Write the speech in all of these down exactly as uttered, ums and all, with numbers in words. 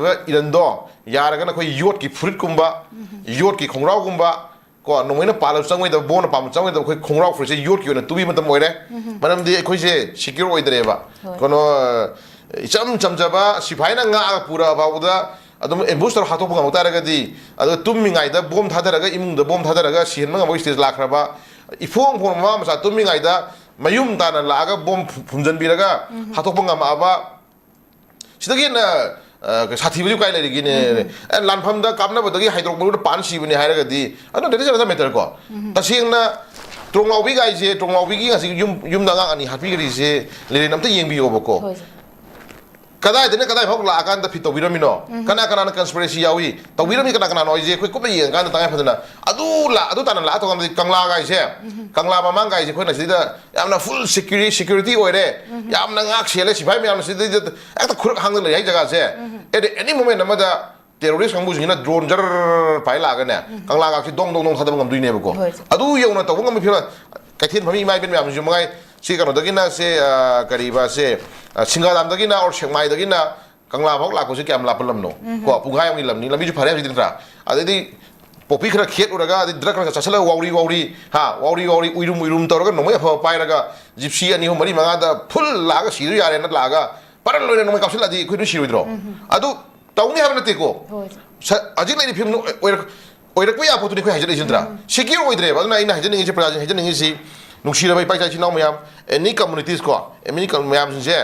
ꯏꯔꯟꯗꯣ ꯌꯥꯔꯒꯅ ꯑꯩꯈꯣꯏ ꯌꯣꯠꯀꯤ ꯐꯨꯔꯤꯠꯀꯨꯝꯕ, ꯌꯣꯠꯀꯤ ꯈꯣꯡꯒ꯭ꯔꯥꯎꯒꯨꯝꯕ, ꯀꯣ, ꯅꯣꯡꯃꯩꯅ ꯄꯥꯜꯂꯕ ꯆꯪꯉꯣꯏꯗꯕ, ꯕꯣꯝꯅ ꯄꯥꯟꯕ ꯆꯪꯉꯣꯏꯗꯕ ꯑꯩꯈꯣꯏ ꯈꯣꯡꯒ꯭ꯔꯥꯎ ꯐꯨꯔꯤꯠꯁꯦ ꯌꯣꯠꯀꯤ ꯑꯣꯏꯅ ꯇꯨꯕꯤꯕ ꯃꯇꯝ ꯑꯣꯏꯔꯦ꯫ ꯃꯔꯝꯗꯤ ꯑꯩꯈꯣꯏꯁꯦ ꯁꯤꯀ꯭ꯌꯣꯔ ꯑꯣꯏꯗ꯭ꯔꯦꯕ꯫ ꯍꯣꯏ꯫ ꯀꯩꯅꯣ, ꯏꯆꯝ ꯆꯝꯖꯕ ꯁꯤꯐꯥꯏꯅ ꯉꯥꯛꯑꯒ ꯄꯨꯔꯛꯑ ꯐꯥꯎꯕꯗ ꯑꯗꯨꯝ ꯑꯦꯝꯕꯨꯁ ꯇꯧꯔ ꯍꯥꯠꯇꯣꯛꯄ ꯉꯝꯃꯛ ꯇꯥꯔꯒꯗꯤ, ꯑꯗꯨꯒ ꯇꯨꯝꯃꯤꯉꯩꯗ ꯕꯣꯝ ꯊꯥꯗꯔꯒ, ꯏꯃꯨꯡꯗ ꯕꯣꯝ ꯊꯥꯗꯔꯒ ꯁꯤꯍꯟꯕ ꯉꯝꯕꯒꯤ ꯁ꯭ꯇꯦꯖ ꯂꯥꯛꯈ꯭ꯔꯕ, ꯏꯐꯣꯡ ꯐꯣꯡꯕ ꯃꯃꯥ ꯃꯆꯥ ꯇꯨꯝꯃꯤꯉꯩꯗ ꯃꯌꯨꯝ ꯇꯥꯅ ꯂꯥꯛꯑꯒ ꯕꯣꯝ ꯐꯨ-, ꯐꯨꯝꯖꯤꯟꯕꯤꯔꯒ ꯍꯥꯠꯇꯣꯛꯄ ꯉꯝꯃꯛꯑꯕ, ꯁꯤꯗꯒꯤ ꯍꯦꯟꯅ, ꯑ, ꯁꯥꯊꯤꯕꯁꯨ ꯀꯥꯏ ꯂꯩꯔꯤꯒꯦꯅꯦ? ꯑꯦ, ꯂꯥꯟꯐꯝꯗ ꯀꯥꯞꯅꯕꯗꯒꯤ ꯍꯥꯏꯗ꯭ꯔꯣꯛ ꯃꯔꯨꯗ ꯄꯥꯟ ꯁꯤꯕꯅꯦ ꯍꯥꯏꯔꯒꯗꯤ, ꯑꯗꯨ that is another matter ꯀꯣ꯫ ꯇꯁꯦꯡꯅ ꯇ꯭ꯔꯣꯡꯂꯥꯎꯕꯤ ꯒꯥꯏꯁꯦ, ꯇ꯭ꯔꯣꯡꯂꯥꯎꯕꯤꯒꯤ ꯉꯁꯤ ꯌꯨꯝ, ꯌꯨꯝꯗ ꯑꯉꯥꯡ ꯑꯅꯤ ꯍꯥꯠꯄꯤꯈ꯭ꯔꯤꯁꯦ ꯂꯦꯔꯤꯟ ꯑꯝꯇ ꯌꯦꯡꯕꯤꯌꯣꯕꯀꯣ꯫ ꯍꯣꯏ, ꯁꯦ꯫ ꯀꯗꯥꯏꯗꯅ ꯀꯗꯥꯏ ꯐꯥꯎ ꯂꯥꯛꯑꯀꯥꯟꯗ ꯐꯤꯠ ꯇꯧꯕꯤꯔꯝꯃꯤꯅꯣ? ꯀꯅꯥ ꯀꯅꯥꯅ ꯀꯟꯁꯄꯤꯔꯦꯁꯤ ꯌꯥꯎꯏ? ꯇꯧꯕꯤꯔꯝꯃꯤ ꯀꯅꯥ ꯀꯅꯥꯅꯣ ꯍꯥꯏꯁꯦ ꯑꯩꯈꯣꯏ ꯀꯨꯞꯅ ꯌꯦꯡꯉꯀꯥꯟꯗ ꯇꯉꯥꯏ ꯐꯗꯅ ꯑꯗꯨ ꯂꯥ-, ꯑꯗꯨ ꯇꯥꯅ ꯂꯥꯛꯑ ꯇꯧꯀꯥꯟꯗꯗꯤ ꯀꯪꯂꯥ ꯒꯥꯏꯁꯦ, ꯀꯪꯂꯥ ꯃꯃꯥꯡ ꯒꯥꯏꯁꯦ ꯑꯩꯈꯣꯏꯅ ꯁꯤꯗ ꯌꯥꯝꯅ ꯐꯨꯜ ꯁꯦꯀ꯭ꯌꯨꯔꯤ-, ꯁꯦꯀ꯭ꯌꯨꯔꯤꯇꯤ ꯑꯣꯏꯔꯦ, ꯌꯥꯝꯅ ꯉꯥꯛ ꯁꯦꯜꯂꯦ, ꯁꯤꯐꯥꯏ ꯃꯌꯥꯝꯅ ꯁꯤꯗꯩꯗ ꯍꯦꯛꯇ ꯈꯨꯔꯛ ꯍꯥꯡꯗꯅ ꯂꯩ ꯍꯥꯏ ꯖꯒꯥꯁꯦ꯫ ꯑꯦꯠ ꯑꯦꯅꯤ ꯃꯣꯃꯦꯟ ꯑꯃꯗ ꯇꯦꯔꯣꯔꯤꯁ ꯀꯥꯡꯕꯨꯁꯤꯡꯁꯤꯅ ꯗ꯭ꯔꯣꯟ ꯖꯔ ꯄꯥꯏ ꯂꯥꯛꯑꯒꯅꯦ, ꯀꯪꯂꯥꯒꯥꯛꯁꯤ ꯗꯣꯡ ꯗꯣꯡ ꯗꯣꯡ ꯊꯥꯗꯕ ꯉꯝꯗꯣꯏꯅꯦꯕꯀꯣ꯫ ꯍꯣꯏ, ꯁꯦ꯫ ꯑꯗꯨ ꯌꯧꯅ ꯇꯧꯕ ꯉꯝꯕ ꯐꯤꯕꯝ, ꯀꯩꯊꯦꯜ ꯐꯝꯃꯤ ꯏꯃꯥ ꯏꯕꯦꯟ ꯃꯌꯥꯝꯁꯤꯁꯨ ꯃꯉꯥꯏ, ꯁꯤ ꯀꯩꯅꯣꯗꯒꯤꯅ ꯁꯦ, ꯑ, ꯀꯔꯤꯕ ꯁꯦ, ꯑ, ꯁꯤꯡꯒꯥꯗꯥꯝꯗꯒꯤꯅ ꯑꯣꯔ ꯁꯦꯛꯃꯥꯏꯗꯒꯤꯅ ꯀꯪꯂꯥ ꯐꯥꯎ ꯂꯥꯛꯄꯁꯦ ꯀꯌꯥꯝ ꯂꯥꯞꯄ ꯂꯝꯅꯣ? ꯀꯣ, ꯄꯨꯡꯈꯥꯏ ꯑꯃꯒꯤ ꯂꯝꯅꯤ, ꯂꯝꯕꯤꯁꯨ ꯐꯔꯦ ꯍꯧꯖꯤꯛꯇꯤ ꯅꯠꯇ꯭ꯔꯥ? ꯑꯗꯩꯗꯤ ꯄꯣꯄꯤ ꯈꯔ ꯈꯦꯠꯂꯨꯔꯒ, ꯑꯗꯩ ꯗ꯭ꯔꯒ ꯈꯔ ꯆꯥꯁꯤꯜꯂꯒ ꯋꯥꯎꯔꯤ ꯋꯥꯎꯔꯤ, ꯍꯥ, ꯋꯥꯎꯔꯤ ꯋꯥꯎꯔꯤ, ꯎꯏꯔꯨꯝ ꯎꯏꯔꯨꯝ ꯇꯧꯔꯒ ꯅꯣꯡꯃꯩ ꯑꯐꯕ ꯄꯥꯏꯔꯒ ꯖꯤꯞꯁꯤ ꯑꯅꯤ ꯑꯍꯨꯝ ꯃꯔꯤ ꯃꯉꯥꯗ ꯐꯨꯜ ꯂꯥꯛꯑꯒ ꯁꯤꯔꯁꯨ ꯌꯥꯔꯦꯅ ꯂꯥꯛꯑꯒ ꯄꯔꯟ ꯂꯣꯏꯅ ꯅꯣꯡꯃꯩ ꯀꯥꯞꯁꯤꯜꯂꯛꯑꯗꯤ ꯑꯩꯈꯣꯏ ꯂꯣꯏ ꯁꯤꯔꯣꯏꯗ꯭ꯔꯣ? ꯑꯗꯨ ꯇꯧꯅꯤ ꯍꯥꯏꯕ ꯅꯠꯇꯦꯀꯣ꯫ ꯍꯣꯏ꯫ ꯁ-, ꯍꯧꯖꯤꯛ ꯂꯩꯔꯤꯕ ꯐꯤꯕꯝ ꯑꯣꯏꯔꯛ-, ꯑꯣꯏꯔꯛꯄ ꯌꯥꯕ ꯄꯣꯠꯇꯨꯅꯤ ꯑꯩꯈꯣꯏ ꯍꯥꯏꯖꯔꯛꯏꯁꯤ ꯅꯠꯇ꯭ꯔꯥ? ꯁꯦꯀ꯭ꯌꯣꯔ ꯑꯣꯏꯗ꯭ꯔꯦꯕ꯫ ꯑꯗꯨꯅ ꯑꯩꯅ ꯍꯥꯏꯖꯅꯤꯡꯉꯤꯁꯤ, ꯄ꯭ꯔꯖꯥꯁꯤꯡ ꯍꯥꯏꯖꯅꯤꯡꯉꯤꯁꯤ, ꯅꯨꯡꯁꯤꯔꯕ ꯏꯄꯥ ꯏꯆꯥ ꯏꯆꯤꯟ ꯏꯅꯥꯎ ꯃꯌꯥꯝ, ꯑꯦꯅꯤ ꯀꯝꯃꯨꯅꯤꯇꯤꯁ ꯀꯣ, ꯑꯦꯅꯤ ꯀꯝ-, ꯃꯌꯥꯝꯁꯤꯡꯁꯦ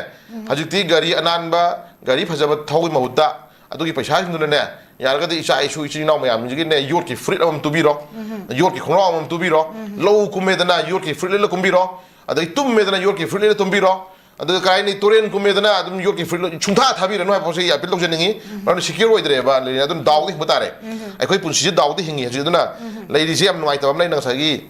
ꯍꯧꯖꯤꯛꯇꯤ ꯒꯥꯔꯤ ꯑꯅꯥꯟꯕ, ꯒꯥꯔꯤ ꯐꯖꯕ ꯊꯧꯕꯒꯤ ꯃꯍꯨꯠꯇ ꯑꯗꯨꯒꯤ ꯄꯩꯁꯥꯁꯤꯡꯗꯨꯅꯅꯦ, ꯌꯥꯔꯒꯗꯤ ꯏꯆꯥ ꯏꯁꯨ ꯏꯆꯤꯟ ꯏꯅꯥꯎ ꯃꯌꯥꯝꯁꯤꯡꯁꯤꯒꯤꯅꯦ ꯌꯣꯠꯀꯤ ꯐꯨꯔꯤꯠ ꯑꯃꯃꯝ ꯇꯨꯕꯤꯔꯣ, ꯌꯣꯠꯀꯤ ꯈꯣꯡꯒ꯭ꯔꯥꯎ ꯑꯃꯃꯝ ꯇꯨꯕꯤꯔꯣ, ꯂꯧ ꯀꯨꯝꯃꯦꯗꯅ ꯌꯣꯠꯀꯤ ꯐꯨꯔꯤꯠ ꯂꯤꯠꯂ ꯀꯨꯝꯕꯤꯔꯣ, ꯑꯗꯩ ꯇꯨꯝꯃꯦꯗꯅ ꯌꯣꯠꯀꯤ ꯐꯨꯔꯤꯠ ꯂꯤꯠꯂ ꯇꯨꯝꯕꯤꯔꯣ, ꯑꯗꯨꯒ ꯀꯔꯤ ꯍꯥꯏꯅꯤ, ꯇꯨꯔꯦꯟ ꯀꯨꯝꯃꯦꯗꯅ ꯑꯗꯨꯝ ꯌꯣꯠꯀꯤ ꯐꯨꯔꯤꯠ ꯂꯣꯏ ꯁꯨꯡꯊꯥ ꯊꯥꯕꯤꯔꯅꯨ ꯍꯥꯏꯕ ꯄꯣꯠꯁꯦ ꯑꯩ ꯑꯄꯤꯜ ꯇꯧꯖꯅꯤꯡꯉꯤ꯫ ꯃꯔꯝꯗꯤ ꯁꯦꯀ꯭ꯌꯣꯔ ꯑꯣꯏꯗ꯭ꯔꯦꯕ, ꯂꯩꯔꯦ꯫ ꯑꯗꯨꯝ ꯗꯥꯎꯗ ꯍꯤꯡꯕ ꯇꯥꯔꯦ꯫ ꯑꯩꯈꯣꯏ ꯄꯨꯟꯁꯤꯁꯦ ꯗꯥꯎꯗ ꯍꯤꯡꯉꯤ ꯍꯧꯖꯤꯛ꯫ ꯑꯗꯨꯅ ꯂꯩꯔꯤꯁꯦ ꯌꯥꯝ ꯅꯨꯡꯉꯥꯏꯇꯕ ꯑꯃ ꯂꯩ, ꯉꯁꯥꯏꯒꯤ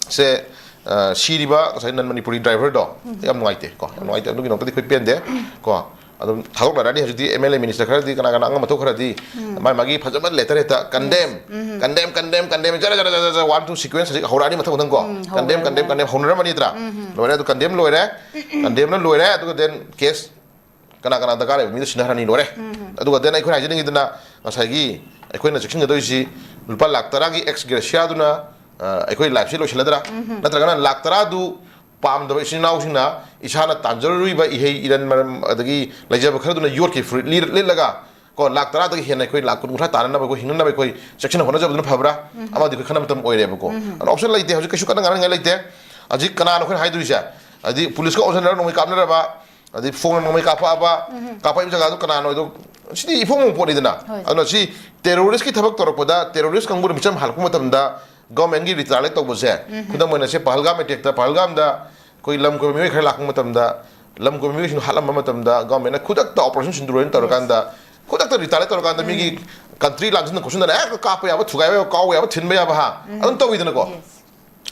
ꯁꯦ, ꯑ, ꯁꯤꯔꯤꯕ ꯉꯁꯥꯏ ꯅꯟ ꯃꯅꯤꯄꯨꯔꯤ ꯗ꯭ꯔꯥꯏꯚꯔꯗꯣ ꯌꯥꯝ ꯅꯨꯡꯉꯥꯏꯇꯦ ꯀꯣ, ꯌꯥꯝ ꯅꯨꯡꯉꯥꯏꯇꯦ꯫ ꯑꯗꯨꯒꯤꯗꯃꯛꯇꯗꯤ ꯑꯩꯈꯣꯏ ꯄꯦꯟꯗꯦ ꯀꯣ꯫ ꯑꯗꯨꯝ ꯊꯥꯗꯣꯛꯅꯔꯅꯤ ꯍꯧꯖꯤꯛꯇꯤ꯫ ꯑꯦꯝ ꯑꯦꯜ ꯑꯦ, ꯃꯤꯅꯤꯁꯇꯔ ꯈꯔꯗꯤ, ꯀꯅꯥ ꯀꯅꯥ ꯑꯉꯝ ꯑꯊꯧ ꯈꯔꯗꯤ ꯃꯥꯒꯤ ꯃꯥꯒꯤ ꯐꯖꯕ ꯂꯦꯇꯔ ꯍꯦꯛꯇ ꯀꯟꯗꯦꯝ, ꯀꯟꯗꯦꯝ, ꯀꯟꯗꯦꯝ, ꯀꯟꯗꯦꯝ, ꯖꯔ, ꯖꯔ, ꯖꯔ, ꯖꯔ, ꯖꯔ, ꯋꯥꯟ, ꯇꯨ ꯁꯤꯀ꯭ꯋꯦꯟꯁ ꯍꯧꯖꯤꯛ ꯍꯧꯔꯛꯑꯅꯤ ꯃꯊꯪ ꯃꯊꯪ ꯀꯣ꯫ ꯎꯝ, ꯀꯟꯗꯦꯝ, ꯍꯧꯔꯦ, ꯀꯟꯗꯦꯝ, ꯍꯧꯔꯦ꯫ ꯀꯟꯗꯦꯝ ꯍꯧꯅꯔꯝꯃꯅꯤ ꯅꯠꯇ꯭ꯔꯥ? ꯂꯣꯏꯔꯦ, ꯑꯗꯨ ꯀꯟꯗꯦꯝ ꯂꯣꯏꯔꯦ, ꯀꯟꯗꯦꯝꯅ ꯂꯣꯏꯔꯦ, ꯑꯗꯨꯒ then case ꯀꯅꯥ ꯀꯅꯥ ꯗꯔꯀꯥꯔ ꯂꯩꯕ ꯃꯤꯗꯣ ꯁꯤꯟꯅꯍꯜꯂꯅꯤ, ꯂꯣꯏꯔꯦ꯫ ꯑꯗꯨꯒ then ꯑꯩꯈꯣꯏꯅ ꯍꯥꯏꯖꯅꯤꯡꯉꯤꯗꯨꯅ, ꯉꯁꯥꯏꯒꯤ ꯑꯩꯈꯣꯏꯅ ꯆꯦꯛꯁꯤꯟꯒꯗꯣꯏꯁꯤ ꯂꯨꯄꯥ ꯂꯥꯛ ꯇꯔꯥꯒꯤ ex gratia ꯗꯨꯅ, ꯑ, ꯑꯩꯈꯣꯏ life ꯁꯤ ꯂꯣꯏꯁꯤꯜꯂꯗ꯭ꯔꯥ? ꯅꯠꯇ꯭ꯔꯒꯅ ꯂꯥꯛ ꯇꯔꯥꯗꯨ ꯄꯥꯝꯗꯕ ꯏꯆꯤꯟ ꯏꯅꯥꯎꯁꯤꯡꯅ ꯏꯁꯥꯅ ꯇꯥꯟꯖꯔꯨꯔꯤꯕ ꯏꯍꯩ ꯏꯔꯟ ꯃꯔꯝ ꯑꯗꯒꯤ ꯂꯩꯖꯕ ꯈꯔꯗꯨꯅ ꯌꯣꯠꯀꯤ ꯐꯨꯔꯤꯠ ꯂꯤꯔ-, ꯂꯤꯠꯂꯒ ꯀꯣ, ꯂꯥꯛ ꯇꯔꯥꯗꯒꯤ ꯍꯦꯟꯅ ꯑꯩꯈꯣꯏ ꯂꯥꯛ ꯀꯨꯟ ꯀꯨꯟꯊ꯭ꯔꯥ ꯇꯥꯅꯅꯕ, ꯑꯩꯈꯣꯏ ꯍꯤꯡꯅꯅꯕ ꯑꯩꯈꯣꯏ ꯆꯦꯛꯁꯤꯟꯅ ꯍꯣꯠꯅꯖꯕꯗꯨꯅ ꯐꯕ꯭ꯔꯥ? ꯑꯃꯗꯤ ꯑꯩꯈꯣꯏ ꯈꯟꯅꯕ ꯃꯇꯝ ꯑꯣꯏꯔꯦꯕꯀꯣ꯫ ꯑꯗꯨꯅ option ꯂꯩꯇꯦ ꯍꯧꯖꯤꯛ, ꯀꯩꯁꯨ ꯀꯟꯅ ꯉꯥꯡꯅꯤꯡꯉꯥꯏ ꯂꯩꯇꯦ꯫ ꯍꯧꯖꯤꯛ ꯀꯅꯥꯅꯣ ꯑꯩꯈꯣꯏꯅ ꯍꯥꯏꯗꯣꯏꯁꯦ? ꯍꯥꯏꯗꯤ ꯄꯨꯂꯤꯁꯀ ꯑꯣꯟꯁꯤꯟꯅꯔ ꯅꯣꯡꯃꯩ ꯀꯥꯞꯅꯔꯕ, ꯑꯗꯩ ꯐꯣꯟꯅ ꯅꯣꯡꯃꯩ ꯀꯥꯞꯄꯛꯑꯕ, ꯀꯥꯞꯄꯛꯏꯕ ꯖꯒꯥꯗꯣ ꯀꯅꯥꯅꯣ ꯍꯥꯏꯗꯣ, ꯁꯤꯗꯤ ꯏꯐꯣꯡ ꯐꯣꯡꯕ ꯄꯣꯠꯅꯤꯗꯅ꯫ ꯍꯣꯏ꯫ ꯑꯗꯨꯅ ꯁꯤ terrorist ꯀꯤ ꯊꯕꯛ ꯇꯧꯔꯛꯄꯗ, terrorist ꯀꯥꯡꯕꯨꯅ ꯃꯤꯆꯝ ꯍꯜꯂꯛꯄ ꯃꯇꯝꯗ government ꯀꯤ retaliate ꯇꯧꯕꯁꯦ, ꯈꯨꯗꯝ ꯑꯣꯏꯅ ꯁꯤ ꯄꯍꯜꯒꯥꯝ attack ꯇ, ꯄꯍꯜꯒꯥꯝꯗ ꯑꯩꯈꯣꯏ ꯂꯝ ꯀꯣꯏꯕ ꯃꯤꯑꯣꯏ ꯈꯔ ꯂꯥꯛꯄ ꯃꯇꯝꯗ, ꯂꯝ ꯀꯣꯏꯕ ꯃꯤꯑꯣꯏꯁꯤꯡ ꯍꯥꯠꯂꯝꯕ ꯃꯇꯝꯗ government ꯅ ꯈꯨꯗꯛꯇ operation ꯁꯤꯟꯗꯨꯔꯣꯏꯅ ꯇꯧꯔꯀꯥꯟꯗ, ꯈꯨꯗꯛꯇ retaliate ꯇꯧꯔꯀꯥꯟꯗ ꯃꯤꯒꯤ country ꯂꯥꯟꯁꯤꯟꯅ ꯈꯣꯠꯆꯤꯟꯗꯅ ꯍꯦꯛꯇ ꯀꯥꯞꯄ ꯌꯥꯕ, ꯊꯨꯒꯥꯏꯕ ꯌꯥꯕ, ꯀꯥꯎꯕ ꯌꯥꯕ, ꯊꯤꯟꯕ ꯌꯥꯕ, ꯍꯥ? ꯑꯗꯨꯝ ꯇꯧꯋꯤꯗꯅꯀꯣ꯫ Yes꯫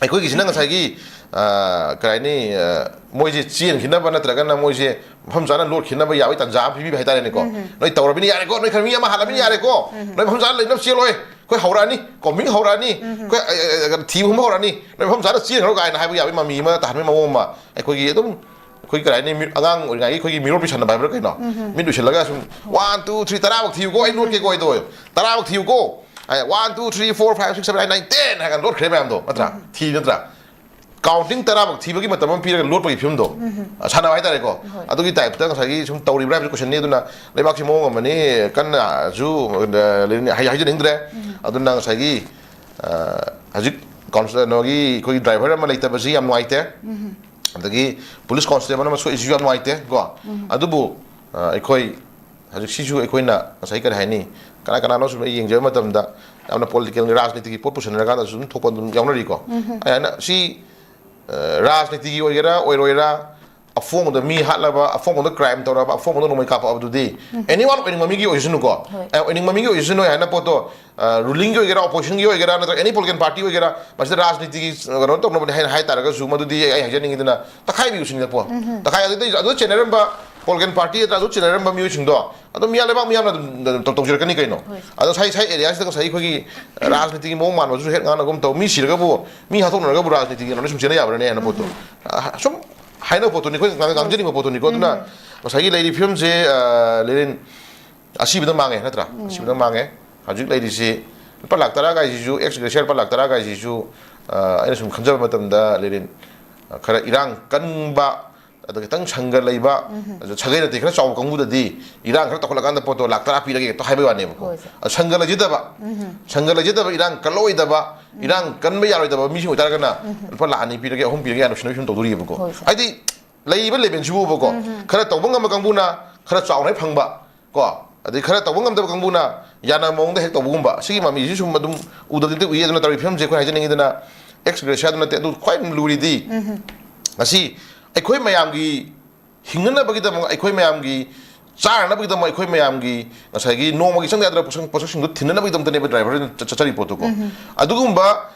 ꯑꯩꯈꯣꯏꯒꯤꯁꯤꯅ ꯉꯁꯥꯏꯒꯤ, ꯑ, ꯀꯩ ꯍꯥꯏꯅꯤ, ꯑ, ꯃꯣꯏꯁꯦ ꯆꯦꯟꯈꯤꯅꯕ ꯅꯠꯇ꯭ꯔꯒꯅ ꯃꯣꯏꯁꯦ ꯃꯐꯝ ꯆꯥꯅ ꯂꯣꯠꯈꯤꯅꯕ ꯌꯥꯕꯒꯤ ꯇꯥꯟꯖꯥ ꯑꯃ ꯄꯤꯕꯤꯕ ꯍꯥꯏꯇꯥꯔꯦꯅꯦꯀꯣ꯫ ꯅꯣꯏ ꯇꯧꯔꯕꯅꯤꯅ ꯌꯥꯔꯦꯀꯣ, ꯅꯣꯏ ꯈꯔ ꯃꯤ ꯑꯃ ꯍꯥꯠꯂꯕꯅꯤꯅ ꯌꯥꯔꯦꯀꯣ, ꯅꯣꯏ ꯃꯐꯝ ꯆꯥꯅ ꯂꯩꯅꯕ ꯆꯦꯜꯂꯣꯏ, ꯑꯩꯈꯣꯏ ꯍꯧꯔꯛꯑꯅꯤ, combing ꯍꯧꯔꯛꯑꯅꯤ, ꯑꯩꯈꯣꯏ, ꯑ, ꯑ, ꯑ, ꯊꯤꯕ ꯍꯨꯝꯕ ꯍꯧꯔꯛꯑꯅꯤ, ꯅꯣꯏ ꯃꯐꯝ ꯆꯥꯅ ꯆꯦꯟꯈ꯭ꯔꯣ ꯀꯥꯏꯅ ꯍꯥꯏꯕ ꯌꯥꯕꯒꯤ ꯃꯃꯤ ꯑꯃ ꯇꯥꯍꯟꯕꯒꯤ ꯃꯑꯣꯡ ꯑꯃ ꯑꯩꯈꯣꯏꯒꯤ ꯑꯗꯨꯝ, ꯑꯩꯈꯣꯏ ꯀꯔꯤ ꯍꯥꯏꯅꯤ, ꯃꯤ-, ꯑꯉꯥꯡ ꯑꯣꯏꯔꯤꯉꯩꯒꯤ ꯑꯩꯈꯣꯏꯒꯤ ꯃꯤꯔꯣꯜ ꯄꯤꯁꯟꯅꯕ ꯍꯥꯏꯕ꯭ꯔꯥ ꯀꯩꯅꯣ? ꯃꯤꯠ ꯎꯏꯁꯜꯂꯒ ꯁꯨꯝ, "One, two, three, ꯇꯔꯥꯃꯨꯛ ꯊꯤꯌꯨꯀꯣ, ꯑꯩ ꯂꯣꯠꯀꯦꯀꯣ, ꯑꯩꯗꯣ ꯇꯔꯥꯃꯨꯛ ꯊꯤꯌꯨꯀꯣ, ꯑꯩ, one, two, three, four, five, six, seven, eight, nine, ten" ꯍꯥꯏꯔꯒ ꯂꯣꯠꯈ꯭ꯔꯦ ꯃꯌꯥꯝꯗꯣ, ꯅꯠꯇ꯭ꯔꯥ? ꯊꯤ ꯅꯠꯇ꯭ꯔꯥ? Counting ꯇꯔꯥꯃꯨꯛ ꯊꯤꯕꯒꯤ ꯃꯇꯝ ꯑꯃ ꯄꯤꯔꯒ ꯂꯣꯠꯄꯒꯤ ꯐꯤꯕꯝꯗꯣ, ꯑ, ꯁꯥꯟꯅꯕ ꯍꯥꯏꯇꯥꯔꯦꯀꯣ꯫ ꯍꯣꯏ꯫ ꯑꯗꯨꯒꯤ type ꯇ ꯉꯁꯥꯏꯒꯤ ꯁꯨꯝ ꯇꯧꯔꯤꯕ꯭ꯔꯥ ꯍꯥꯏꯕꯁꯤ question ꯅꯤ꯫ ꯑꯗꯨꯅ ꯂꯩꯕꯥꯛꯁꯤ ꯃꯑꯣꯡ ꯑꯃꯅꯤ, ꯀꯟꯅꯁꯨ, ꯑ, ꯍꯥꯏ-, ꯍꯥꯏꯖꯅꯤꯡꯗ꯭ꯔꯦ꯫ ꯑꯗꯨꯅ ꯉꯁꯥꯏꯒꯤ, ꯑ, ꯍꯧꯖꯤꯛ ꯀꯥꯎꯟꯁꯤꯜ, ꯀꯩꯅꯣꯒꯤ, ꯑꯩꯈꯣꯏꯒꯤ driver ꯑꯃ ꯂꯩꯇꯕꯁꯤ ꯌꯥꯝ ꯅꯨꯡꯉꯥꯏꯇꯦ꯫ ꯑꯗꯒꯤ police constable ꯑꯃ ꯁꯣꯛꯏꯁꯤꯁꯨ ꯌꯥꯝ ꯅꯨꯡꯉꯥꯏꯇꯦ ꯀꯣ꯫ ꯑꯗꯨꯕꯨ, ꯑ, ꯑꯩꯈꯣꯏ ꯍꯧꯖꯤꯛ ꯁꯤꯁꯨ ꯑꯩꯈꯣꯏꯅ ꯉꯁꯥꯏ ꯀꯔꯤ ꯍꯥꯏꯅꯤ, ꯀꯅꯥ ꯀꯅꯥꯅꯣ ꯁꯨꯝ ꯑꯩ ꯌꯦꯡꯖꯕ ꯃꯇꯝꯗ ꯌꯥꯝꯅ political, ꯔꯥꯖꯅꯤꯇꯤꯒꯤ ꯄꯣꯠ ꯄꯨꯁꯟꯅꯔꯀꯥꯟꯗꯁꯨ ꯑꯗꯨꯝ ꯊꯣꯛꯄ ꯑꯗꯨꯝ ꯌꯥꯎꯅꯔꯤꯀꯣ꯫ ꯑꯩ ꯍꯥꯏꯅ ꯁꯤ, ꯑ, ꯔꯥꯖꯅꯤꯇꯤꯒꯤ ꯑꯣꯏꯒꯦꯔꯥ ꯑꯣꯏꯔꯣꯏꯔꯥ, ꯑꯐꯣꯡꯕꯗ ꯃꯤ ꯍꯥꯠꯂꯕ, ꯑꯐꯣꯡꯕꯗ crime ꯇꯧꯔꯕ, ꯑꯐꯣꯡꯕꯗ ꯅꯣꯡꯃꯩ ꯀꯥꯞꯄꯛꯑꯕꯗꯨꯗꯤ anyone ꯑꯣꯏꯅꯤꯡꯕ ꯃꯤꯒꯤ ꯑꯣꯏꯖꯁꯅꯨꯀꯣ꯫ ꯍꯣꯏ꯫ ꯑ, ꯑꯣꯏꯅꯤꯡꯕ ꯃꯤꯒꯤ ꯑꯣꯏꯖꯁꯅꯨ ꯍꯥꯏꯅ ꯄꯣꯠꯇꯣ, ꯑ, ruling ꯒꯤ ꯑꯣꯏꯒꯦꯔꯥ, opposition ꯒꯤ ꯑꯣꯏꯒꯦꯔꯥ, ꯅꯠꯇ꯭ꯔꯒ any political party ꯑꯣꯏꯒꯦꯔꯥ, ꯃꯁꯤꯗ ꯔꯥꯖꯅꯤꯇꯤꯒꯤ, ꯑ, ꯀꯩꯅꯣ ꯇꯧꯅꯕꯅꯦ ꯍꯥꯏꯅ ꯍꯥꯏ ꯇꯥꯔꯒꯁꯨ, ꯃꯗꯨꯗꯤ ꯑꯩ ꯍꯥꯏꯖꯅꯤꯡꯉꯤꯗꯅ, ꯇꯛꯈꯥꯏꯕꯤꯌꯨ ꯁꯤꯅꯤꯗ ꯄꯣ꯫ ꯇꯛꯈꯥꯏ-, ꯑꯗꯨꯗ, ꯑꯗꯨ ꯆꯦꯟꯅꯔꯝꯕ political party ꯅꯠꯇ꯭ꯔꯒ ꯑꯗꯨ ꯆꯦꯟꯅꯔꯝꯕ ꯃꯤꯑꯣꯏꯁꯤꯡꯗꯣ ꯑꯗꯨꯝ ꯃꯤꯌꯥꯝ, ꯂꯩꯕꯥꯛ ꯃꯤꯌꯥꯝꯅ ꯑꯗꯨꯝ, ꯑꯗꯨꯝ ꯇꯧ-, ꯇꯧꯖꯔꯛꯀꯅꯤ ꯀꯩꯅꯣ꯫ ꯍꯣꯏ꯫ ꯑꯗꯣ ꯉꯁꯥꯏ, ꯉꯁꯥꯏ area ꯁꯤꯗ ꯉꯁꯥꯏ ꯑꯩꯈꯣꯏꯒꯤ ꯔꯥꯖꯅꯤꯇꯤꯒꯤ ꯃꯑꯣꯡ ꯃꯥꯟꯕꯁꯨ ꯍꯦꯛ ꯉꯥꯡꯅꯒꯨꯝ ꯇꯧ, ꯃꯤ ꯁꯤꯔꯒꯕꯨ, ꯃꯤ ꯍꯥꯠꯇꯣꯛꯅꯔꯒꯕꯨ ꯔꯥꯖꯅꯤꯇꯤꯒꯤ ꯀꯩꯅꯣꯅ ꯁꯨꯝ ꯆꯦꯟꯅ ꯌꯥꯕ꯭ꯔꯥꯅꯦ ꯍꯥꯏꯅ ꯄꯣꯠꯇꯣ꯫ ꯑ, ꯁꯨꯝ ꯍꯥꯏꯅꯕ ꯄꯣꯠꯇꯨꯅꯤ, ꯑꯩꯈꯣꯏ ꯉꯥꯡ-, ꯉꯥꯡꯖꯅꯤꯡꯕ ꯄꯣꯠꯇꯨꯅꯤꯀꯣ꯫ ꯑꯗꯨꯅ ꯉꯁꯥꯏꯒꯤ ꯂꯩꯔꯤꯕ ꯐꯤꯕꯝꯁꯦ, ꯑ, ꯂꯤꯔꯦꯟ, ꯑꯁꯤꯕꯗ ꯃꯥꯡꯉꯦ ꯅꯠꯇ꯭ꯔꯥ? ꯑꯁꯤꯕꯗ ꯃꯥꯡꯉꯦ꯫ ꯍꯧꯖꯤꯛ ꯂꯩꯔꯤꯁꯤ ꯂꯨꯄꯥ ꯂꯥꯛ ꯇꯔꯥ ꯀꯥꯏꯁꯤꯁꯨ, ex gratia ꯂꯨꯄꯥ ꯂꯥꯛ ꯇꯔꯥ ꯀꯥꯏꯁꯤꯁꯨ, ꯑ, ꯑꯩꯅ ꯁꯨꯝ ꯈꯟꯖꯕ ꯃꯇꯝꯗ, ꯂꯤꯔꯦꯟ, ꯑ, ꯈꯔ ꯏꯔꯥꯡ ꯀꯟꯕ, ꯑꯗ ꯈꯤꯇꯪ ꯁꯪꯒ ꯂꯩꯕ, ꯑꯗ ꯁꯥꯒꯩ ꯅꯥꯇꯩ ꯈꯔ ꯆꯥꯎꯕ ꯀꯥꯡꯕꯨꯗꯗꯤ ꯏꯔꯥꯡ ꯈꯔ ꯇꯧꯈꯠꯂꯀꯥꯟꯗ ꯄꯣꯠꯇꯣ ꯂꯥꯛ ꯇꯔꯥ ꯄꯤꯔꯒꯦ ꯍꯦꯛꯇ ꯍꯥꯏꯕꯩ ꯋꯥꯅꯦꯕꯀꯣ꯫ ꯍꯣꯏ, ꯁꯥꯔ꯫ ꯑ, ꯁꯪꯒ ꯂꯩꯖꯗꯕ, ꯁꯪꯒ ꯂꯩꯖꯗꯕ, ꯏꯔꯥꯡ ꯀꯜꯂꯛꯑꯣꯏꯗꯕ, ꯏꯔꯥꯡ ꯀꯟꯕ ꯌꯥꯔꯣꯏꯗꯕ ꯃꯤꯁꯤꯡ ꯑꯣꯏꯇꯥꯔꯒꯅ ꯂꯨꯄꯥ ꯂꯥꯛ ꯑꯅꯤ ꯄꯤꯔꯒꯦ, ꯑꯍꯨꯝ ꯄꯤꯔꯒꯦ ꯌꯥꯅ ꯁꯤꯟꯅꯕ ꯁꯨꯝ ꯇꯧꯗꯣꯔꯤꯕꯀꯣ꯫ ꯍꯣꯏ, ꯁꯥꯔ꯫ ꯍꯥꯏꯗꯤ ꯂꯩꯔꯤꯕ level ꯁꯤꯕꯨꯕꯀꯣ, ꯈꯔ ꯇꯧꯕ ꯉꯝꯕ ꯀꯥꯡꯕꯨꯅ ꯈꯔ ꯆꯥꯎꯅ ꯍꯦꯛ ꯐꯪꯕ ꯀꯣ, ꯑꯗꯩ ꯈꯔ ꯇꯧꯕ ꯉꯝꯗꯕ ꯀꯥꯡꯕꯨꯅ ꯌꯥꯅꯕ ꯃꯑꯣꯡꯗ ꯍꯦꯛ ꯇꯧꯕꯒꯨꯝꯕ, ꯁꯤꯒꯤ ꯃꯃꯤꯁꯤ ꯁꯨꯝ ꯑꯗꯨꯝ ꯎꯗꯕꯗꯤ ꯎꯏ꯫ ꯑꯗꯨꯅ ꯇꯧꯔꯤꯕ ꯐꯤꯕꯝꯁꯦ ꯑꯩꯈꯣꯏ ꯍꯥꯏꯖꯅꯤꯡꯉꯤꯗꯅ, ex gratia ꯅꯠꯇꯦ, ꯑꯗꯨ ꯈ꯭ꯋꯥꯏ ꯂꯨꯔꯤꯗꯤ ꯉꯁꯤ ꯑꯩꯈꯣꯏ ꯃꯌꯥꯝꯒꯤ ꯍꯤꯡꯅꯅꯕꯒꯤꯗꯃꯛ, ꯑꯩꯈꯣꯏ ꯃꯌꯥꯝꯒꯤ ꯆꯥꯅꯅꯕꯒꯤꯗꯃꯛ, ꯑꯩꯈꯣꯏ ꯃꯌꯥꯝꯒꯤ ꯉꯁꯥꯏꯒꯤ ꯅꯣꯡꯃꯒꯤ ꯆꯪꯗ ꯌꯥꯗ꯭ꯔꯕ ꯄꯣꯠꯁꯛ-, ꯄꯣꯠꯁꯛꯁꯤꯡꯗꯣ ꯊꯤꯟꯅꯅꯕꯒꯤꯗꯃꯛꯇꯅꯦꯕ driver ꯅ ꯆꯠ-, ꯆꯠꯆꯔꯤ ꯄꯣꯠꯇꯨꯀꯣ꯫ ꯑꯗꯨꯒꯨꯝꯕ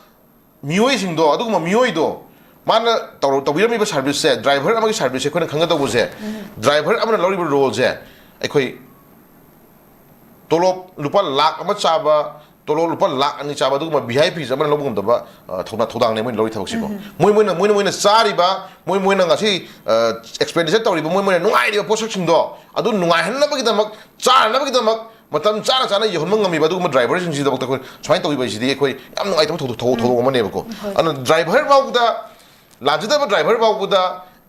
ꯃꯤꯑꯣꯏꯁꯤꯡꯗꯣ, ꯑꯗꯨꯒꯨꯝꯕ ꯃꯤꯑꯣꯏꯗꯣ, ꯃꯥꯅ ꯇꯧꯔ-, ꯇꯧꯕꯤꯔꯝꯃꯤꯕ service ꯁꯦ, driver ꯑꯃꯒꯤ service ꯁꯦ ꯑꯩꯈꯣꯏꯅ ꯈꯪꯒꯗꯧꯕꯁꯦ, driver ꯑꯃꯅ ꯂꯧꯔꯤꯕ role ꯁꯦ, ꯑꯩꯈꯣꯏ ꯇꯣꯂꯣꯞ ꯂꯨꯄꯥ ꯂꯥꯛ ꯑꯃ ꯆꯥꯕ, ꯇꯣꯂꯣꯞ ꯂꯨꯄꯥ ꯂꯥꯛ ꯑꯅꯤ ꯆꯥꯕ ꯑꯗꯨꯒꯨꯝꯕ V I Ps ꯑꯃꯅ ꯂꯧꯕ ꯉꯝꯗꯕ, ꯑ, ꯊꯧꯅꯥ, ꯊꯧꯗꯥꯡꯅꯦ ꯃꯣꯏꯅ ꯂꯧꯔꯤ ꯊꯕꯛꯁꯤꯀꯣ꯫ ꯃꯣꯏ, ꯃꯣꯏꯅ, ꯃꯣꯏꯅ, ꯃꯣꯏꯅ ꯆꯥꯔꯤꯕ, ꯃꯣꯏ, ꯃꯣꯏꯅ ꯉꯁꯤ, ꯑ, expenditure ꯇꯧꯔꯤꯕ, ꯃꯣꯏ, ꯃꯣꯏꯅ ꯅꯨꯡꯉꯥꯏꯔꯤꯕ ꯄꯣꯠꯁꯛꯁꯤꯡꯗꯣ ꯑꯗꯨ ꯅꯨꯡꯉꯥꯏꯍꯟꯅꯕꯒꯤꯗꯃꯛ, ꯆꯥꯅꯅꯕꯒꯤꯗꯃꯛ ꯃꯇꯝ ꯆꯥꯅ ꯆꯥꯅ ꯌꯧꯍꯟꯕ ꯉꯝꯃꯤꯕ ꯑꯗꯨꯒꯨꯝꯕ driver ꯁꯤꯡꯁꯤꯒꯤꯗꯃꯛꯇ ꯑꯩꯈꯣꯏ ꯁꯨꯃꯥꯏꯅ ꯇꯧꯕꯤꯕꯁꯤꯗꯤ ꯑꯩꯈꯣꯏ ꯌꯥꯝ ꯅꯨꯡꯉꯥꯏꯇꯕ ꯊꯧꯗꯣꯛ, ꯊꯧꯗꯣꯛ, ꯊꯧꯗꯣꯛ ꯑꯃꯅꯦꯕꯀꯣ꯫ ꯍꯣꯏ꯫ ꯑꯗꯨꯅ driver ꯐꯥꯎꯕꯗ, ꯂꯥꯟꯖꯗꯕ driver ꯐꯥꯎꯕꯗ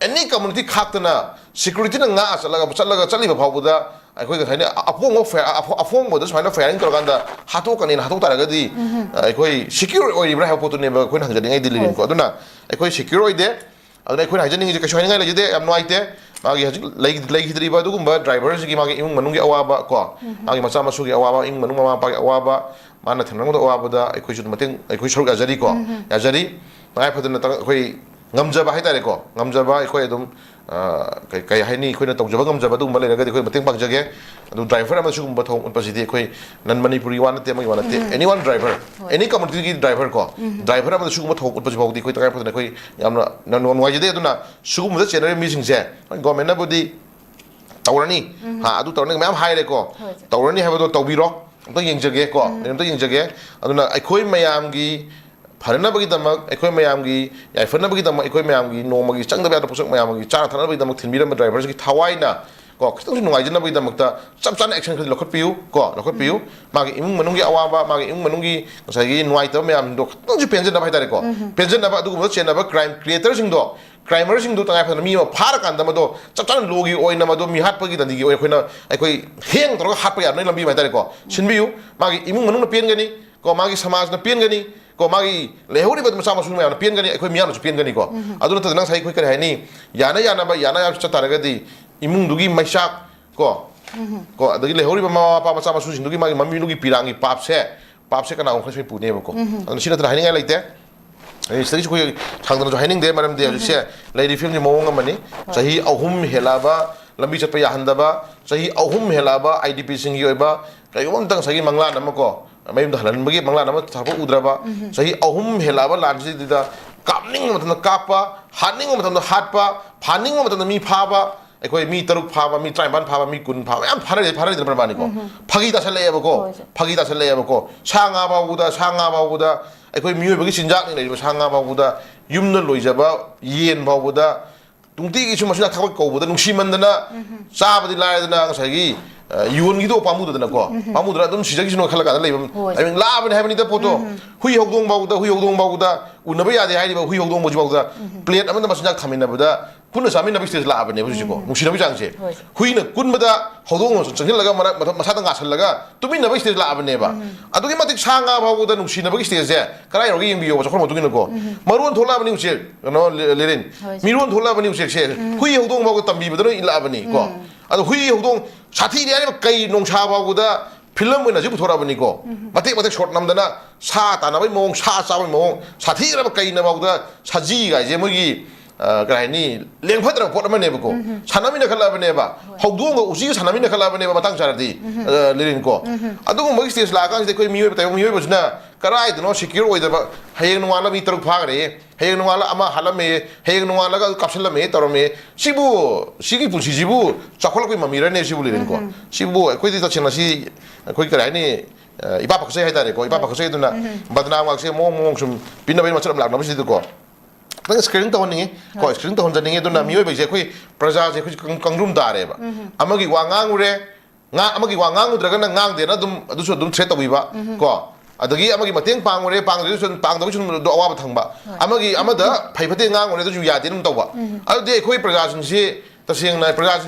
any community ꯈꯥꯛꯇꯅ, security ꯅ ꯉꯥꯛꯑ ꯆꯠꯂꯒ, ꯆꯠꯂꯒ, ꯆꯠꯂꯤꯕ ꯐꯥꯎꯕꯗ ꯑꯩꯈꯣꯏ ꯉꯁꯥꯏꯅ ꯑꯐꯣꯡꯕ fire-, ꯑꯐꯣ-, ꯑꯐꯣꯡꯕꯗ ꯁꯨꯃꯥꯏꯅ firing ꯇꯧꯔꯀꯥꯟꯗ ꯍꯥꯠꯇꯣꯛꯀꯅꯤꯅ ꯍꯥꯠꯇꯣꯛ ꯇꯥꯔꯒꯗꯤ, ꯑꯩꯈꯣꯏ secure ꯑꯣꯏꯔꯤꯕ꯭ꯔꯥ ꯍꯥꯏꯕ ꯄꯣꯠꯇꯨꯅꯦꯕ ꯑꯩꯈꯣꯏꯅ ꯍꯪꯖꯅꯤꯡꯉꯥꯏꯗꯤ ꯂꯤꯔꯤꯟꯀꯣ꯫ ꯍꯣꯏ꯫ ꯑꯗꯨꯅ ꯑꯩꯈꯣꯏ secure ꯑꯣꯏꯗꯦ꯫ ꯑꯗꯨꯅ ꯑꯩꯈꯣꯏꯅ ꯍꯥꯏꯖꯅꯤꯡꯉꯤꯁꯦ ꯀꯩꯁꯨ ꯍꯥꯏꯅꯤꯡꯉꯥꯏ ꯂꯩꯖꯗꯦ, ꯌꯥꯝ ꯅꯨꯡꯉꯥꯏꯇꯦ꯫ ꯃꯥꯒꯤ ꯍꯧꯖꯤꯛ ꯂꯩ-, ꯂꯩꯈꯤꯗ꯭ꯔꯤꯕ ꯑꯗꯨꯒꯨꯝꯕ driver ꯁꯤꯒꯤ ꯃꯥꯒꯤ ꯏꯃꯨꯡ ꯃꯅꯨꯡꯒꯤ ꯑꯋꯥꯕ ꯀꯣ, ꯃꯥꯒꯤ ꯃꯆꯥ ꯃꯁꯨꯒꯤ ꯑꯋꯥꯕ, ꯏꯃꯨꯡ ꯃꯅꯨꯡ ꯃꯃꯥ ꯃꯄꯥꯒꯤ ꯑꯋꯥꯕ, ꯃꯥꯅ ꯊꯦꯡꯅꯔꯝꯒꯗꯕ ꯑꯋꯥꯕꯗ ꯑꯩꯈꯣꯏꯁꯨ ꯑꯗꯨꯝ ꯃꯇꯦꯡ, ꯑꯩꯈꯣꯏ ꯁꯔꯨꯛ ꯌꯥꯖꯔꯤꯀꯣ, ꯌꯥꯖꯔꯤ꯫ ꯇꯉꯥꯏ ꯐꯗꯅ ꯇꯉꯥꯏ-, ꯑꯩꯈꯣꯏ ꯉꯝꯖꯕ ꯍꯥꯏꯇꯥꯔꯦꯀꯣ, ꯉꯝꯖꯕ ꯑꯩꯈꯣꯏ ꯑꯗꯨꯝ, ꯑ, ꯀꯩ, ꯀꯩ ꯍꯥꯏꯅꯤ, ꯑꯩꯈꯣꯏꯅ ꯇꯧꯖꯕ ꯉꯝꯖꯕ ꯑꯗꯨꯒꯨꯝꯕ ꯂꯩꯔꯒꯗꯤ ꯑꯩꯈꯣꯏ ꯃꯇꯦꯡ ꯄꯥꯡꯖꯒꯦ꯫ ꯑꯗꯨ driver ꯑꯃꯗ ꯁꯤꯒꯨꯝꯕ ꯊꯧꯑꯣꯡ ꯎꯠꯄꯁꯤꯗꯤ ꯑꯩꯈꯣꯏ non Manipuri ꯋꯥ ꯅꯠꯇꯦ, ꯑꯃꯒꯤ ꯋꯥ ꯅꯠꯇꯦ, any one driver, ꯍꯣꯏ꯫ Any community ꯒꯤ driver ꯀꯣ, driver ꯑꯃꯗ ꯁꯤꯒꯨꯝꯕ ꯊꯧꯑꯣꯡ ꯎꯠꯄꯁꯤ ꯐꯥꯎꯗꯤ ꯑꯩꯈꯣꯏ ꯇꯉꯥꯏ ꯐꯗꯅ ꯑꯩꯈꯣꯏ ꯌꯥꯝꯅ ꯅꯨꯡ-, ꯅꯨꯡꯉꯥꯏꯖꯗꯦ꯫ ꯑꯗꯨꯅ ꯁꯤꯒꯨꯝꯕꯗ ꯆꯦꯟꯅꯔꯤꯕ ꯃꯤꯁꯤꯡꯁꯦ government ꯅꯕꯨꯗꯤ ꯇꯧꯔꯅꯤ, ꯍꯥ, ꯑꯗꯨ ꯇꯧꯔꯅꯤ ꯃꯌꯥꯝ ꯍꯥꯏꯔꯦꯀꯣ, ꯍꯣꯏ, ꯁꯥꯔ꯫ ꯇꯧꯔꯅꯤ ꯍꯥꯏꯕꯗꯣ ꯇꯧꯕꯤꯔꯣ, ꯑꯝꯇ ꯌꯦꯡꯖꯒꯦꯀꯣ, ꯑꯩ ꯑꯝꯇ ꯌꯦꯡꯖꯒꯦ꯫ ꯑꯗꯨꯅ ꯑꯩꯈꯣꯏ ꯃꯌꯥꯝꯒꯤ ꯐꯅꯅꯕꯒꯤꯗꯃꯛ, ꯑꯩꯈꯣꯏ ꯃꯌꯥꯝꯒꯤ ꯌꯥꯏꯐꯅꯕꯒꯤꯗꯃꯛ, ꯑꯩꯈꯣꯏ ꯃꯌꯥꯝꯒꯤ ꯅꯣꯡꯃꯒꯤ ꯆꯪꯗꯕ ꯌꯥꯗꯕ ꯄꯣꯠꯁꯛ ꯃꯌꯥꯝ ꯑꯃꯒꯤ ꯆꯥꯅ ꯊꯛꯅꯕꯒꯤꯗꯃꯛ ꯊꯤꯟꯕꯤꯔꯝꯕ ꯗ꯭ꯔꯥꯏꯚꯔꯁꯤꯒꯤ ꯊꯋꯥꯏꯅ ꯀꯣ, ꯈꯤꯇꯪꯁꯨ ꯅꯨꯡꯉꯥꯏꯖꯅꯕꯒꯤꯗꯃꯛꯇ ꯆꯞ ꯆꯥꯅ ꯑꯦꯛꯁꯟ ꯈꯔꯗꯤ ꯂꯧꯈꯠꯄꯤꯌꯨ ꯀꯣ, ꯂꯧꯈꯠꯄꯤꯌꯨ꯫ ꯃꯥꯒꯤ ꯏꯃꯨꯡ ꯃꯅꯨꯡꯒꯤ ꯑꯋꯥꯕ, ꯃꯥꯒꯤ ꯏꯃꯨꯡ ꯃꯅꯨꯡꯒꯤ ꯉꯁꯥꯏꯒꯤ ꯅꯨꯡꯉꯥꯏꯇꯕ ꯃꯌꯥꯝꯗꯣ ꯈꯤꯇꯪꯁꯨ ꯄꯦꯟꯖꯅꯕ ꯍꯥꯏꯇꯥꯔꯦꯀꯣ, ꯄꯦꯟꯖꯅꯕ꯫ ꯑꯗꯨꯒꯨꯝꯕ ꯆꯦꯟꯅꯕ ꯀ꯭ꯔꯥꯏꯝ ꯀ꯭ꯔꯤꯌꯦꯇꯔꯁꯤꯡꯗꯣ, ꯀ꯭ꯔꯥꯏꯃꯔꯁꯤꯡꯗꯣ ꯇꯉꯥꯏ ꯐꯗꯅ ꯃꯤ ꯑꯃ ꯐꯥꯔꯀꯥꯟꯗ ꯃꯗꯣ ꯆꯞ ꯆꯥꯅ ꯂꯣꯒꯤ ꯑꯣꯏꯅ ꯃꯗꯣ ꯃꯤ ꯍꯥꯠꯄꯒꯤ ꯗꯟꯗꯤꯒꯤ ꯑꯣꯏꯅ ꯑꯩꯈꯣꯏꯅ ꯍꯦꯡ ꯇꯧꯔꯒ ꯍꯥꯠꯄ ꯌꯥꯅꯕꯒꯤ ꯂꯝꯕꯤ ꯑꯃ ꯍꯥꯏꯇꯥꯔꯦꯀꯣ, ꯁꯤꯟꯕꯤꯌꯨ꯫ ꯃꯥꯒꯤ ꯏꯃꯨꯡ ꯃꯅꯨꯡꯅ ꯄꯦꯟꯒꯅꯤ ꯀꯣ, ꯃꯥꯒꯤ ꯁꯃꯥꯖꯅ ꯄꯦꯟꯒꯅꯤ ꯀꯣ, ꯃꯥꯒꯤ ꯂꯩꯍꯧꯔꯤꯕ ꯃꯆꯥ ꯃꯁꯨ ꯃꯌꯥꯝꯅ ꯄꯦꯟꯒꯅꯤ, ꯑꯩꯈꯣꯏ ꯃꯤꯌꯥꯝꯅꯁꯨ ꯄꯦꯟꯒꯅꯤꯀꯣ꯫ ꯑꯗꯨ ꯅꯠꯇꯗ ꯉꯁꯥꯏ ꯑꯩꯈꯣꯏ ꯀꯔꯤ ꯍꯥꯏꯅꯤ, ꯌꯥꯅ ꯌꯥꯅꯕ, ꯌꯥꯅ ꯌꯥꯅꯕ ꯆꯠ ꯇꯥꯔꯒꯗꯤ ꯏꯃꯨꯡꯗꯨꯒꯤ ꯃꯩꯆꯥꯛ ꯀꯣ, ꯀꯣ, ꯑꯗꯒꯤ ꯂꯩꯍꯧꯔꯤꯕ ꯃꯃꯥ ꯃꯄꯥ ꯃꯆꯥ ꯃꯁꯨꯁꯤꯡꯗꯨꯒꯤ ꯃꯥꯒꯤ ꯃꯃꯤꯗꯨꯒꯤ ꯄꯤꯔꯥꯡꯒꯤ ꯄꯥꯞꯁꯦ, ꯄꯥꯞꯁꯦ ꯀꯅꯥꯒꯨꯝꯕ ꯈꯔ ꯁꯣꯏ ꯄꯨꯅꯦꯕꯀꯣ꯫ ꯑꯗꯨꯅ ꯁꯤ ꯅꯠꯇꯅ ꯍꯥꯏꯅꯤꯡꯉꯥꯏ ꯂꯩꯇꯦ꯫ ꯑꯩ ꯁꯤꯗꯒꯤꯁꯨ ꯑꯩꯈꯣꯏ ꯁꯥꯡꯗꯅꯁꯨ ꯍꯥꯏꯅꯤꯡꯗꯦ, ꯃꯔꯝꯗꯤ ꯍꯧꯖꯤꯛꯁꯦ ꯂꯩꯔꯤ ꯐꯤꯕꯝꯒꯤ ꯃꯑꯣꯡ ꯑꯃꯅꯤ꯫ ꯆꯍꯤ ꯑꯍꯨꯝ ꯍꯦꯜꯂꯛꯑꯕ ꯂꯝꯕꯤ ꯆꯠꯄ ꯌꯥꯍꯟꯗꯕ, ꯆꯍꯤ ꯑꯍꯨꯝ ꯍꯦꯜꯂꯛꯑꯕ ꯑꯥꯏ ꯗꯤ ꯄꯤꯁꯤꯡꯒꯤ ꯑꯣꯏꯕ ꯀꯩꯒꯨꯝꯕ ꯑꯃꯇ ꯉꯁꯥꯏꯒꯤ ꯃꯪꯂꯥꯟ ꯑꯃ ꯀꯣ, ꯃꯌꯨꯝꯗ ꯍꯜꯍꯟꯕꯒꯤ ꯃꯪꯂꯥꯟ ꯑꯃ ꯊꯥꯔꯛꯄ ꯎꯗ꯭ꯔꯕ, ꯆꯍꯤ ꯑꯍꯨꯝ ꯍꯦꯜꯂꯛꯑꯕ ꯂꯥꯟꯁꯤꯗ ꯀꯥꯞꯅꯤꯡꯕ ꯃꯇꯝꯗ ꯀꯥꯞꯄ, ꯍꯥꯠꯅꯤꯡꯕ ꯃꯇꯝꯗ ꯍꯥꯠꯄ, ꯐꯥꯅꯤꯡꯕ ꯃꯇꯝꯗ ꯃꯤ ꯐꯥꯕ, ꯑꯩꯈꯣꯏ ꯃꯤ ꯇꯔꯨꯛ ꯐꯥꯕ, ꯃꯤ ꯇꯔꯥꯅꯤꯄꯥꯟ ꯐꯥꯕ, ꯃꯤ ꯀꯨꯟ ꯐꯥꯕ ꯌꯥꯝ ꯐꯥꯅꯔꯤ, ꯐꯥꯅꯔꯤꯗꯅ ꯄ꯭ꯔꯃꯥꯅꯤꯀꯣ꯫ ꯐꯥꯒꯤ ꯇꯥꯁꯜꯂꯛꯑꯦꯕꯀꯣ꯫ ꯍꯣꯏ, ꯁꯦ꯫ ꯐꯥꯒꯤ ꯇꯥꯁꯜꯂꯛꯑꯦꯕꯀꯣ꯫ ꯁꯥ ꯉꯥ ꯐꯥꯎꯕꯗ, ꯁꯥ ꯉꯥ ꯐꯥꯎꯕꯗ, ꯑꯩꯈꯣꯏ ꯃꯤꯑꯣꯏꯕꯒꯤ ꯆꯤꯟꯖꯥꯛꯅꯤ ꯂꯩꯔꯤꯕ ꯁꯥ ꯉꯥ ꯐꯥꯎꯕꯗ, ꯌꯨꯝꯗ ꯂꯣꯏꯖꯕ ꯌꯦꯟ ꯐꯥꯎꯕꯗ ꯅꯨꯡꯇꯤꯒꯤ ꯁꯨꯝ ꯃꯆꯤꯟꯖꯥꯛ ꯊꯥꯛꯄ ꯀꯧꯕꯗ ꯅꯨꯡꯁꯤꯃꯟꯗꯅ ꯆꯥꯕꯗꯤ ꯂꯥꯏꯔꯗꯅ ꯉꯁꯥꯏꯒꯤ, ꯑ, ꯌꯣꯟꯈꯤꯗꯧꯕ ꯄꯥꯝꯃꯨꯗꯗꯅꯀꯣ, ꯄꯥꯝꯃꯨꯗꯅ ꯑꯗꯨꯝ ꯁꯤꯖꯈꯤꯁꯅꯨ ꯈꯜꯂ ꯀꯥꯟꯗ ꯂꯩꯕ ꯍꯣꯏ꯫ ꯂꯥꯛꯑꯕꯅꯦ ꯍꯥꯏꯕꯅꯤꯗ ꯄꯣꯠꯇꯣ꯫ ꯍꯨꯏ ꯍꯧꯗꯣꯡ ꯐꯥꯎꯗ, ꯍꯨꯏ ꯍꯧꯗꯣꯡ ꯐꯥꯎꯗ ꯎꯅꯕ ꯌꯥꯗꯦ ꯍꯥꯏꯔꯤꯕ ꯍꯨꯏ ꯍꯧꯗꯣꯡ ꯐꯥꯎꯗ ꯄ꯭ꯂꯦꯠ ꯑꯃꯗ ꯃꯆꯤꯟꯖꯥꯛ ꯊꯝꯃꯤꯟꯅꯕꯗ ꯄꯨꯟꯅ ꯆꯥꯃꯤꯟꯅꯕꯒꯤ ꯁ꯭ꯇꯦꯖ ꯂꯥꯛꯑꯕꯅꯦꯕ ꯍꯧꯖꯤꯛꯁꯦꯀꯣ꯫ ꯅꯨꯡꯁꯤꯅꯕꯒꯤ ꯆꯥꯡꯁꯦ꯫ ꯍꯣꯏ꯫ ꯍꯨꯏꯅ ꯀꯨꯟꯕꯗ ꯍꯧꯗꯣꯡ ꯑꯃ ꯆꯪꯁꯤꯜꯂꯒ ꯃꯔꯛ-, ꯃꯊ-, ꯃꯁꯥꯗ ꯉꯥꯁꯜꯂꯒ ꯇꯨꯃꯤꯟꯅꯕꯒꯤ ꯁ꯭ꯇꯦꯖ ꯂꯥꯛꯑꯕꯅꯦꯕ꯫ ꯑꯗꯨꯛꯀꯤ ꯃꯇꯤꯛ ꯁꯥ ꯉꯥ ꯐꯥꯎꯕꯗ ꯅꯨꯡꯁꯤꯅꯕꯒꯤ ꯁ꯭ꯇꯦꯖꯁꯦ ꯀꯗꯥꯏ ꯌꯧꯔꯒꯦ ꯌꯦꯡꯕꯤꯌꯣꯕ, ꯆꯥꯎꯈꯠꯂꯛꯄ ꯃꯇꯨꯡ ꯏꯟꯅꯀꯣ꯫ ꯃꯔꯣꯟ ꯊꯣꯛꯂꯛꯑꯕꯅꯤ ꯎꯆꯦꯛ, ꯀꯩꯅꯣ, ꯂꯤ-, ꯂꯤꯔꯤꯟ꯫ ꯍꯣꯏ꯫ ꯃꯤꯔꯣꯟ ꯊꯣꯛꯂꯛꯑꯕꯅꯤ ꯎꯆꯦꯛꯁꯦ꯫ ꯍꯨꯏ ꯍꯧꯗꯣꯡ ꯐꯥꯎꯕ ꯇꯝꯕꯤꯕꯗ ꯂꯣꯏ ꯏꯜꯂꯛꯑꯕꯅꯤ ꯀꯣ꯫ ꯑꯗꯣ ꯍꯨꯏ ꯍꯧꯗꯣꯡ ꯁꯥꯊꯤꯔꯦ ꯍꯥꯏꯔꯤꯕ ꯀꯩ ꯅꯣꯡꯁꯥ ꯐꯥꯎꯕꯗ ꯐꯤꯂꯝ ꯑꯣꯏꯅ ꯍꯧꯖꯤꯛ ꯄꯨꯊꯣꯔꯛꯑꯕꯅꯤꯀꯣ꯫ ꯃꯇꯦꯛ ꯃꯇꯦꯛ ꯁꯣꯔꯠ ꯅꯝꯗꯅ ꯁꯥ ꯇꯥꯟꯅꯕꯒꯤ ꯃꯑꯣꯡ, ꯁꯥ ꯆꯥꯕꯒꯤ ꯃꯑꯣꯡ, ꯁꯥꯊꯤꯈ꯭ꯔꯕ ꯀꯩꯅ ꯐꯥꯎꯗ ꯁꯖꯤ ꯀꯥꯏꯁꯦ ꯃꯣꯏꯒꯤ, ꯑ, ꯀꯩ ꯍꯥꯏꯅꯤ, ꯂꯦꯡꯐꯠꯇ꯭ꯔꯕ ꯄꯣꯠ ꯑꯃꯅꯦꯕꯀꯣ꯫ ꯁꯥꯟꯅꯃꯤꯟꯅ ꯈꯠꯂꯛꯑꯕꯅꯦꯕ꯫ ꯍꯣꯏ꯫ ꯍꯧꯗꯣꯡꯒ ꯎꯆꯤꯒ ꯁꯥꯟꯅꯃꯤꯟꯅ ꯈꯠꯂꯛꯑꯕꯅꯦꯕ ꯃꯇꯥꯡ ꯆꯥꯔꯗꯤ, ꯑ, ꯂꯤꯔꯤꯟꯀꯣ꯫ ꯑꯗꯨꯒꯨꯝꯕꯒꯤ ꯁ꯭ꯇꯦꯖ ꯂꯥꯛꯑꯀꯥꯟꯁꯤꯗ ꯑꯩꯈꯣꯏ ꯃꯤꯑꯣꯏꯕ, ꯇꯥꯏꯕꯪ ꯃꯤꯑꯣꯏꯕꯁꯤꯅ ꯀꯗꯥꯏꯗꯅꯣ ꯁꯦꯀ꯭ꯌꯣꯔ ꯑꯣꯏꯗꯕ, ꯍꯌꯦꯡ ꯅꯣꯡꯉꯥꯜꯂꯒ ꯃꯤ ꯇꯔꯨꯛ ꯐꯥꯈ꯭ꯔꯦ, ꯍꯌꯦꯡ ꯅꯣꯡꯉꯥꯜꯂꯒ ꯑꯃ ꯍꯥꯠꯂꯝꯃꯦ, ꯍꯌꯦꯡ ꯅꯣꯡꯉꯥꯜꯂꯒ ꯑꯗꯨ ꯀꯥꯞꯁꯤꯜꯂꯝꯃꯦ, ꯇꯧꯔꯝꯃꯦ꯫ ꯁꯤꯕꯨ, ꯁꯤꯒꯤ ꯄꯨꯟꯁꯤꯁꯤꯕꯨ ꯆꯥꯎꯈꯠꯂꯛꯄꯒꯤ ꯃꯃꯤꯔꯅꯦ ꯁꯤꯕꯨ ꯂꯤꯔꯤꯟꯀꯣ? ꯁꯤꯕꯨ ꯑꯩꯈꯣꯏꯗꯤ ꯇꯁꯦꯡꯅ ꯁꯤ ꯑꯩꯈꯣꯏ ꯀꯔꯤ ꯍꯥꯏꯅꯤ, ꯑ, ꯏꯄꯥ ꯄꯥꯈꯠꯆꯩ ꯍꯥꯏꯇꯥꯔꯦꯀꯣ, ꯏꯄꯥ ꯄꯥꯈꯠꯆꯩ꯫ ꯑꯗꯨꯅ ꯕꯗꯅꯥꯝ ꯉꯥꯛꯁꯦ ꯃꯑꯣꯡ ꯃꯑꯣꯡ ꯁꯨꯝ ꯄꯤꯅꯕꯒꯤ ꯃꯆꯠ ꯑꯃ ꯂꯥꯛꯅꯕꯁꯤꯗꯀꯣ, ꯈꯤꯇꯪ ꯁ꯭ꯀ꯭ꯔꯤꯅꯤꯡ ꯇꯧꯍꯟꯅꯤꯡꯉꯤ ꯀꯣ, ꯁ꯭ꯀ꯭ꯔꯤꯅꯤꯡ ꯇꯧꯍꯟꯖꯅꯤꯡꯉꯤ꯫ ꯑꯗꯨꯅ ꯃꯤꯑꯣꯏꯕꯁꯦ ꯑꯩꯈꯣꯏ ꯄ꯭ꯔꯖꯥꯁꯦ ꯑꯩꯈꯣꯏ ꯀꯪ- ꯀꯪꯗ꯭ꯔꯨꯝ ꯇꯥꯔꯦꯕ꯫ ꯑꯃꯒꯤ ꯋꯥ ꯉꯥꯡꯉꯨꯔꯦ, ꯉꯥ ꯑꯃꯒꯤ ꯋꯥ ꯉꯥꯡꯉꯨꯗ꯭ꯔꯒꯅ ꯉꯥꯡꯗꯦꯅ ꯑꯗꯨꯝ, ꯑꯗꯨꯁꯨ ꯑꯗꯨꯝ ꯊ꯭ꯔꯦꯠ ꯇꯧꯕꯤꯕ ꯀꯣ꯫ ꯑꯗꯒꯤ ꯑꯃꯒꯤ ꯃꯇꯦꯡ ꯄꯥꯡꯉꯨꯔꯦ, ꯄꯥꯡꯗ꯭ꯔꯁꯨ ꯄꯥꯡꯗꯕꯒꯤ ꯁꯨꯝ ꯑꯗꯨ ꯑꯋꯥꯕ ꯊꯪꯕ꯫ ꯑꯃꯒꯤ ꯑꯃꯗ ꯐꯩ ꯐꯠꯇꯦ ꯉꯥꯡꯉꯨꯔꯦ, ꯑꯗꯨꯁꯨ ꯌꯥꯗꯦ ꯑꯗꯨꯝ ꯇꯧꯕ꯫ ꯑꯗꯨꯗꯤ ꯑꯩꯈꯣꯏ ꯄ꯭ꯔꯖꯥꯁꯤꯡꯁꯤ ꯇꯁꯦꯡꯅ ꯄ꯭ꯔꯖꯥꯁꯤꯡ